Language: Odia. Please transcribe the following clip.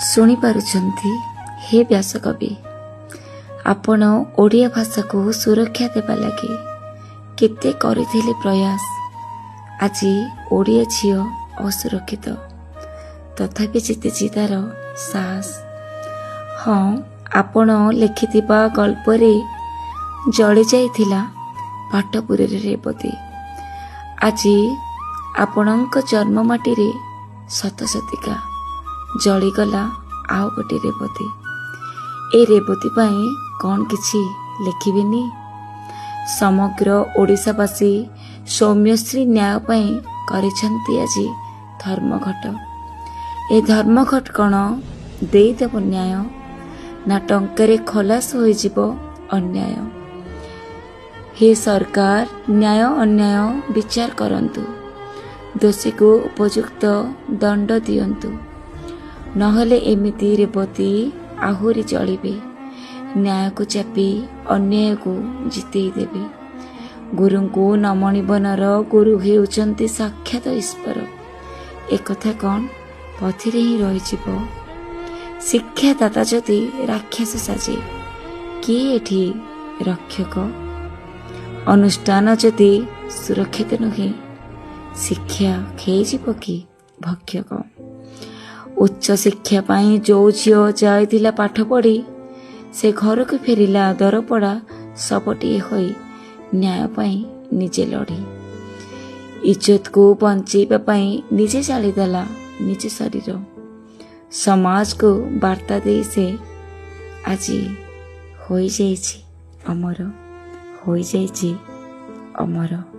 ଶୁଣିପାରୁଛନ୍ତି ହେ ବ୍ୟାସକବି, ଆପଣ ଓଡ଼ିଆ ଭାଷାକୁ ସୁରକ୍ଷା ଦେବା ଲାଗି କେତେ କରିଥିଲେ ପ୍ରୟାସ। ଆଜି ଓଡ଼ିଆ ଝିଅ ଅସୁରକ୍ଷିତ, ତଥାପି ଜିତିଛି ତାର ସାହସ। ହଁ, ଆପଣ ଲେଖିଥିବା ଗଳ୍ପରେ ଜଳି ଯାଇଥିଲା ପାଟପୁରରେ ରେବତୀ। ଆଜି ଆପଣଙ୍କ ଜନ୍ମମାଟିରେ ସତସତିକା ଜଳିଗଲା ଆଉ ଗୋଟେ ରେବତୀ। ଏ ରେବତୀ ପାଇଁ କ'ଣ କିଛି ଲେଖିବେନି? ସମଗ୍ର ଓଡ଼ିଶାବାସୀ ସୌମ୍ୟଶ୍ରୀ ନ୍ୟାୟ ପାଇଁ କରିଛନ୍ତି ଆଜି ଧର୍ମଘଟ। ଏ ଧର୍ମଘଟ କ'ଣ ଦେଇଦେବ ନ୍ୟାୟ, ନା ଟଙ୍କାରେ ଖଲାସ ହୋଇଯିବ ଅନ୍ୟାୟ? ହେ ସରକାର, ନ୍ୟାୟ ଅନ୍ୟାୟ ବିଚାର କରନ୍ତୁ, ଦୋଷୀକୁ ଉପଯୁକ୍ତ ଦଣ୍ଡ ଦିଅନ୍ତୁ। ନହେଲେ ଏମିତି ରେବତୀ ଆହୁରି ଜଳିବେ, ନ୍ୟାୟକୁ ଚାପି ଅନ୍ୟାୟକୁ ଜିତେଇ ଦେବେ। ଗୁରୁଙ୍କୁ ନମଣିବ ନର, ଗୁରୁ ହେଉଛନ୍ତି ସାକ୍ଷାତ ଈଶ୍ୱର। ଏକଥା କ'ଣ ପଥିରେ ହିଁ ରହିଯିବ? ଶିକ୍ଷାଦାତା ଯଦି ରାକ୍ଷସ ସାଜେ, କିଏ ଏଠି ରକ୍ଷକ? ଅନୁଷ୍ଠାନ ଯଦି ସୁରକ୍ଷିତ ନୁହେଁ, ଶିକ୍ଷା ଖେଇଯିବ କି ଭକ୍ଷକ? ଉଚ୍ଚ ଶିକ୍ଷା ପାଇଁ ଯୋଉ ଝିଅ ଯାଇଥିଲା ପାଠ ପଢ଼ି, ସେ ଘରକୁ ଫେରିଲା ଦରପଡ଼ା ଶବଟିଏ ହୋଇ, ନ୍ୟାୟ ପାଇଁ ନିଜେ ଲଢ଼ି। ଇଜ୍ଜତକୁ ବଞ୍ଚେଇବା ପାଇଁ ନିଜେ ଜାଳିଦେଲା ନିଜ ଶରୀର। ସମାଜକୁ ବାର୍ତ୍ତା ଦେଇ ସେ ଆଜି ହୋଇଯାଇଛି ଅମର, ହୋଇଯାଇଛି ଅମର।